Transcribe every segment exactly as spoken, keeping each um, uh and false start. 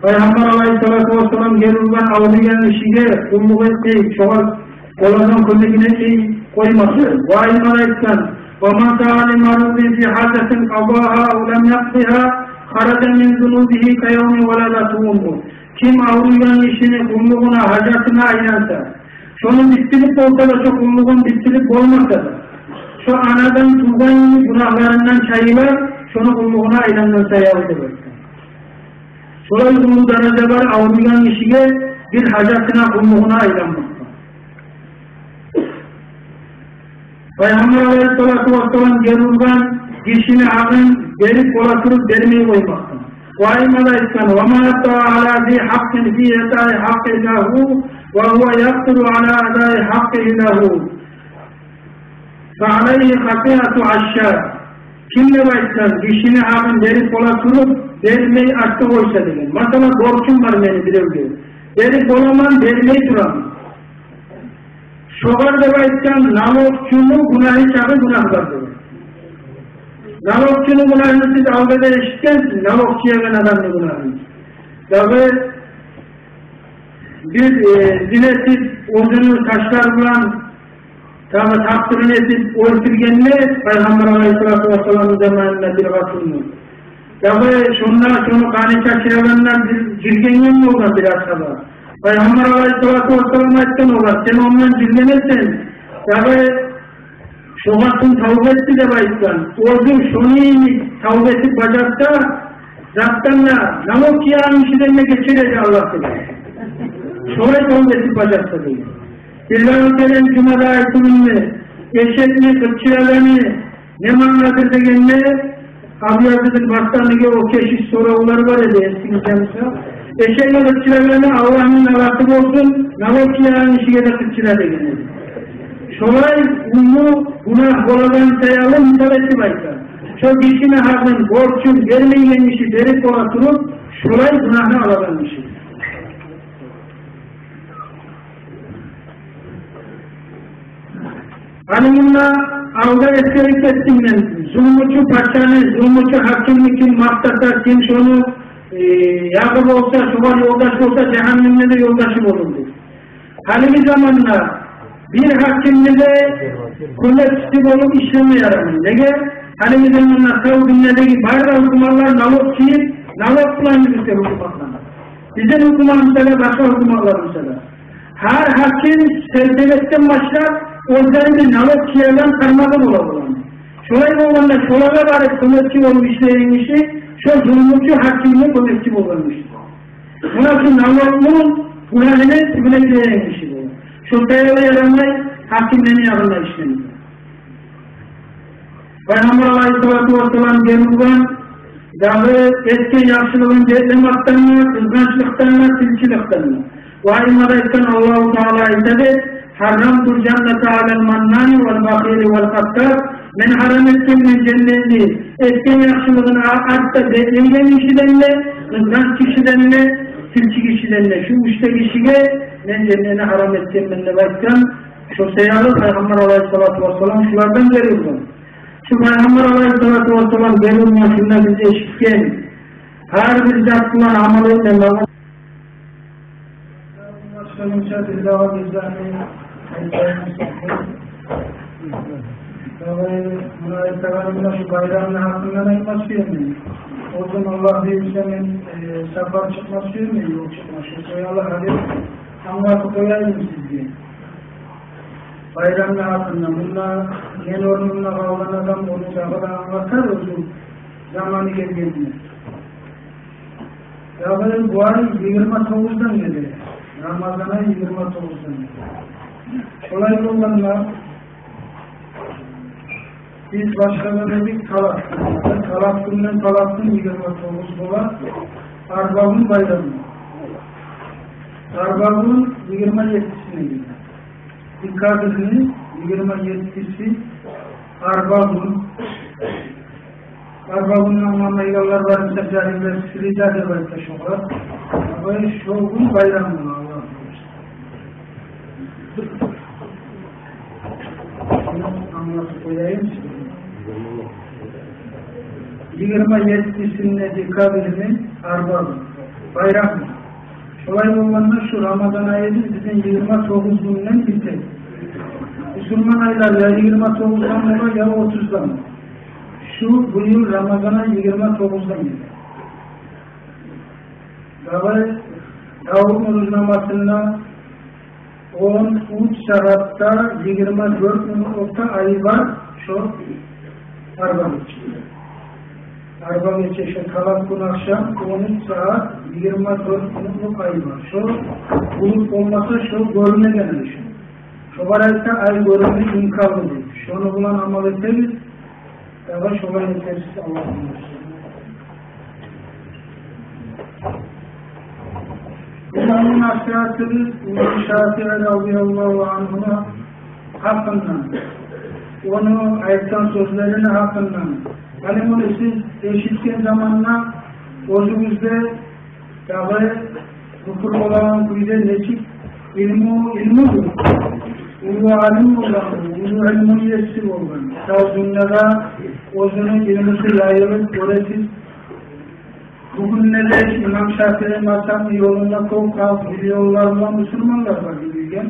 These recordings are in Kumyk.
Пайхаммар алайгьиссалату вассалам гери ургъан авруйгъан гишиге къуллукъ этмей, шогъар олагъа кёмегин этмей къоймакъ. Ва имам айтгъан: «Ва ман саъа ли маридин фи гьажатин къадагьа ав лам якъдигьа, хаража мин зунубигьи ка явми валадатгьу уммугьу». Ким авруйгъан гишини къуллугъуна, гьажатына айланса, шону битдирип болса да, шо къуллугъун битдирип болмаса да, шо анадан тувгъан йимик гюнагьларындан чайылар, шону къуллугъуна айлангъан саялы деп айтгъан. Шолай уллу даража бар авруйгъан гишиге бир гьажатына, къуллугъуна айланмакъда. Пайхаммар алайгьиссалату вассалам гери ургъан гишини гьакъын берип бола туруп бермей къоймакъдан. Ва имам айтгъан: «Ва ман атаъа ала зи гьакъкъин фи итаи гьакъкъи лагьу ва гьува якъдиру ала адаи гьакъкъигьи лагьу, фа алайгьи хатиату ашшар». Ким, деп айтгъан, гишини гьакъын берип бола туруп бермей артда къойса деген. Масала, борчум бар мени биревге. Берип боламан, бермей тураман. Шогъар, деп айтгъан, налогчуну гюнагьы чакъы гюнагь бар деген. Налогчуну гюнагьын сиз алда да эшитгенсиз, налог чыягъан адамны гюнагьын. Дагъы бир, э, зина этип, оьзюню ташлар булан, дагъы тапдырын этип оьлтюргенде, Пайхаммар алайгьиссалату вассаламны заманында бир къатынны. Дагъы шонда шону къаны чачырагъандан бир жиргенген болгъан бир асгьаба. Пайхаммар алайгьиссалату вассалам айтгъан огъар: «Сен ондан жиргенесен, дагъы шо къатын тавба этди», — деп айтгъан. «Оьзю шону йимик тавба этип бажарса, затдан да, налог чыягъан гишиден де гечер эди Аллагь», — деген. «Шолай тавба этип бажарса», — деген. Бирдагъы гелген жумада айтылынды, эшекни къычырагъаны не маънадыр дегенде, Абу Язидил Бастамиге о кешиш соравлар бар эди, эсигизде буса. Эшекни къычырагъаны: «Аллагьны налаты болсун, налог чыягъан гишиге де къычыра», — деген эди. Шолай уллу гюнагь болагъан саялы мисал этип айта. Шо гишини гьакъын, борчун бермейген гиши берип бола туруп, шолай гюнагьны алагъан гиши. Гьали мунда алда эсгерип гетдим мен, зулмучу пачаны, зулмучу гьакимни ким макътаса, ким шону, э, ягъы болса, шогъар ёлдаш болса, жагьаннемде де ёлдашы болур деп. Гьалиги заманда бир гьакимни де кёмекчиси болуп ишлеме ярамай. Неге? Гьалиги заманда сав дюньядагъы бары да гьукуматлар налог чыйып, налог булан юрюте гьукуматлар. Бизин гьукуматыбыз да, башгъа гьукуматларыбыз да. Гьар гьаким сельсоветден башлап оьзлени бир налог чыягъан тармагъы бола болгъан. Шолай болгъанда, шолагъа барып кёмекчи болуп ишлейген гиши, шо зулмучу гьакимге кёмекчи болгъан гиши. Муна шу налогну гюнагьыны тюбюне гиреген гиши бу. Шо саялы ярамай гьакимлени ягъында ишлемеге. Пайхаммар алайгьиссалату вассалам гери ургъан дагъы этген яхшылыгъын бетлемекден де, къызгъанчлыкъдан да, тилчиликден де. Ва имам айтгъан: Аллагьу Таала айта деп: «Гьаррамтул жанната алал маннани вал бахили вал къаттат». Мен гьарам этгенмен женнетни этген яхшылыгъын а-, артда бетлейген гишиден де, къызгъанч гишиден де, тилчи гишиден де. Шу уьч де гишиге мен женнетни гьарам этгенмен деп айтгъан. Шо саялы Пайхаммар алайгьиссалату вассалам шулардан гери ургъан. Шу Пайхаммар алайгьиссалату вассалам гери ургъан, шунда биз эшитген, гьар бир зат булан амал этме. Башгъа нече бир дагъы бир затны айтайым сизге. Дагъы муна айтагъанымда шу байрамны гьакъындан айтмакъ сюемен. Оьзюм Аллагь буюрса мен, э, сапар чыкъмакъ сюемен, ёл чыкъмакъ. Шо саялы гьали англатып къояйым сизге. Байрамны гьакъында, мунда мен орнумда къалгъан адам ону дагъы да англатар оьзю заманы гелгенде. Дагъы бу ай йигирма тогъуздан геле. Рамазан ай йигирма тогъуздан геле. Шолай болгъанда, биз башгъа да дедик, талат. Талат гюнден талат гюн йигирма тогъуз бола. Арба гюн байрам. Арба гюн йигирма еттисине геле. Декабрни йигирма еттиси арба гюн. Арба гюнню англамайгъанлар бар буса, жагьиллер, среда деп айта шогъар. Абай, шо гюн байрам бола, Аллагь буюрса. Шуну англатып къояйым сизге. йигирма еттисинде декабрни арба гюн, байрам гюн. Шолай болгъанда, шу Рамазан айыбыз бизин йигирма тогъуз гюнден битеди. Бусурман айлар я йигирма тогъуздан бола, я отуздан бола. Шу бу йыл Рамазан ай йигирма тогъуздан геле. Дагъы Давутну ружнамасында он уьч сагьатда йигирма дёрт минутлукъда айы бар, шо арба гече. Арба гече, шо талат гюн ахшам он уьч сагьат йигирма дёрт минутлукъ айы бар. Шо булут болмаса, шо гёрюнеген ай шо. Шогъар айта ай гёрюнме имканлы деп. Шону булан амал этебиз. Дагъы шолай этерсиз, Аллагь буюрса. Бу да насигьатыбыз Имам Шафии разияллагьу ангьуну гьакъындан, ону айтгъан сёзлерини гьакъындан. Гьали муну сиз эшитген заманда оьзюгюзде дагъы зукур болагъан кюйде нечик илму, илмудур. Уллу алим болгъан, уллу илмуну еси болгъан. Дагъы дюньяда оьзюню илмусу яйылып, гёресиз. Бугюнде де Имам Шафии мазгьабны ёлунда кёп халкъ, миллионлар булан бусурманлар бар билген.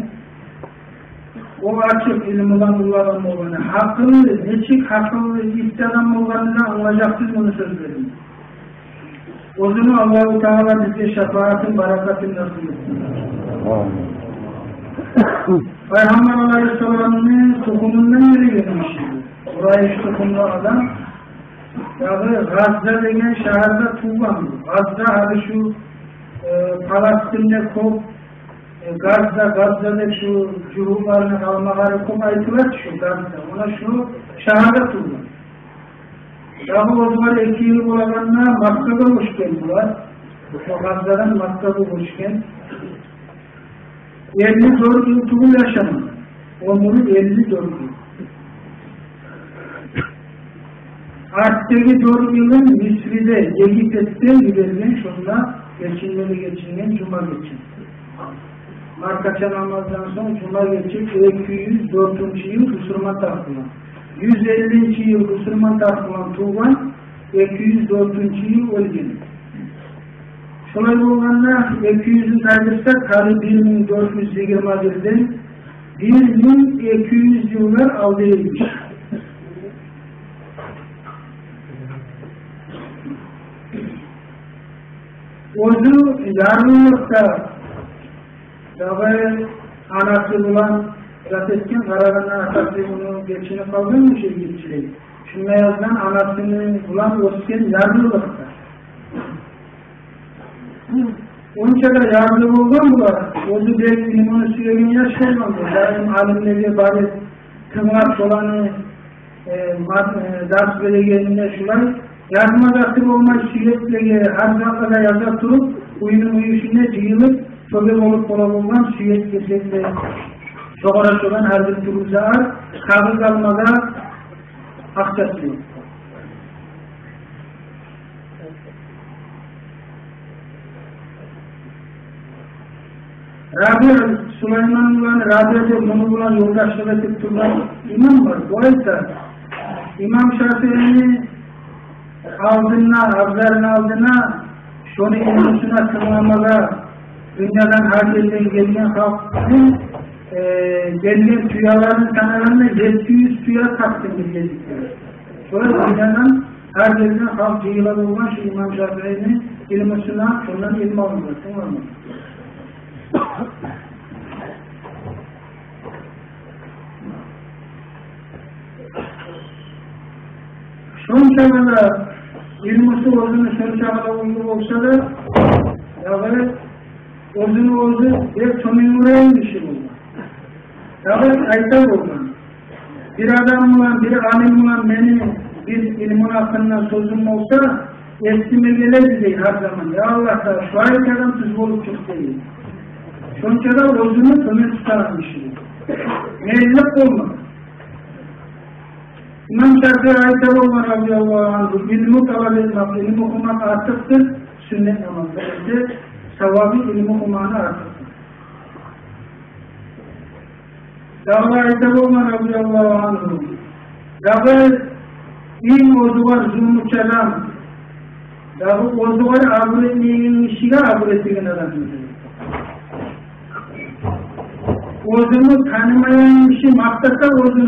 О ачыкъ илмудан уллу адам болгъаны, гьакъыллы, нечик гьакъыллы, итти адам болгъанын да англажакъсыз муну сёзлеринден. Оьзюню Аллагьу Таала бизге шапаатын, баракатын насип этсин. Амин. Пайхаммар алайгьиссаламны тухумундан гелген киши. Къурайыш тухумлу адам. Дагъы Газза деген шагьарда тувгъан. Газза, гьали шу, э, Палестинде кёп, э, Газза, Газза деп шу жугьутланы къалмагъары кёп айтылады шу Газза. Она шу шагьарда тувгъан. Дагъы оьзюне эки йыл болагъанда Маккагъа гёчген булар. Шу Газзадан Маккагъа гёчген. Элли дёрт йыл тюгюл яшагъан. Оьмюрю элли дёрт йыл. Артдагъы дёрт йылын Мисриде, Египетде йиберген, шонда гечинмеге гечинген жума гече. Маркача намаздан сонг жума гече, эки юз дёртюнчю йыл бусурман тарих булан. Юз эллинчи йыл бусурман тарих булан тувгъан, эки юз дёртюнчю йыл оьлген. Шолай болгъанда, эки юзюн тайдырсакъ, гьали бир минг дёрт юз йигирма бирден бир минг эки юз йыллар алда эдик. Оьзю ярлылыкъда дагъы анасы булан зат этген, къарагъанда атасы муну гечинип къалгъан шу гиччирек. Шунда язгъан анасы булан оьсген ярлылыкъда. Онча да ярлы болгъан булар, оьзю бек илмуну сюеген яш болгъан бу. Даим алимлеге барып, тынглап, шоланы, э, мат-, э, дарс берегенине шулай. Язма заты болмай, сюеклеге, гьар затгъа да яза туруп, уьюню мюйюшюне жыйылып, тёбе болуп бола болгъан сюек десек де. Шогъар шогъар гьар бир тюрлю зат, кагъыз алмагъа акъчасы ёкъ. Рабиъ, Сулайман булан Рабиъ деп муну булан ёлдашлыкъ этип тургъан имам бар. Бу айта, Имам Шафиини алдына, абзарны алдына, шону илмусуна тынгламагъа дюньядан гьар ерден гелген халкъны, э, гелген тюелерин санагъанда, етти юз тюе тапдым бир гезикде. Шолай дюньядан гьар ерден халкъ жыйыла болгъан шу Имам Шафиини илмусуна, шондан илму алынды, тынгламагъа. Шончакъы да илмусу оьзюню шончакъы да уллу болса да, дагъы оьзюню оьзю бир тёбен юрекли киши болгъан. Дагъы айта болгъан: бир адам булан, бир алим булан мени бир илмуну гьакъында сёзюм болса, эсиме геледи дей гьар заман: я Аллагь, да шулай адам тюз болуп чыкъ дей. Шонча да оьзюню тёбен тутагъан киши. Меллик болмагъан. Имам Шафии айта болгъан, разияллагьу ангьу: илму талап этмек, илму охумакъ артыкъдыр сюннет намаздан эсе, савабы илму охумакъны артыкъдыр. Дагъы айта болгъан, разияллагьу ангьу: дагъы Инг оьзюгер зулмучу адам дагъы оьзюгер абур этмейген гишиге абур этеген адам. Оьзюн танымайгъан гиши макътаса оьзюн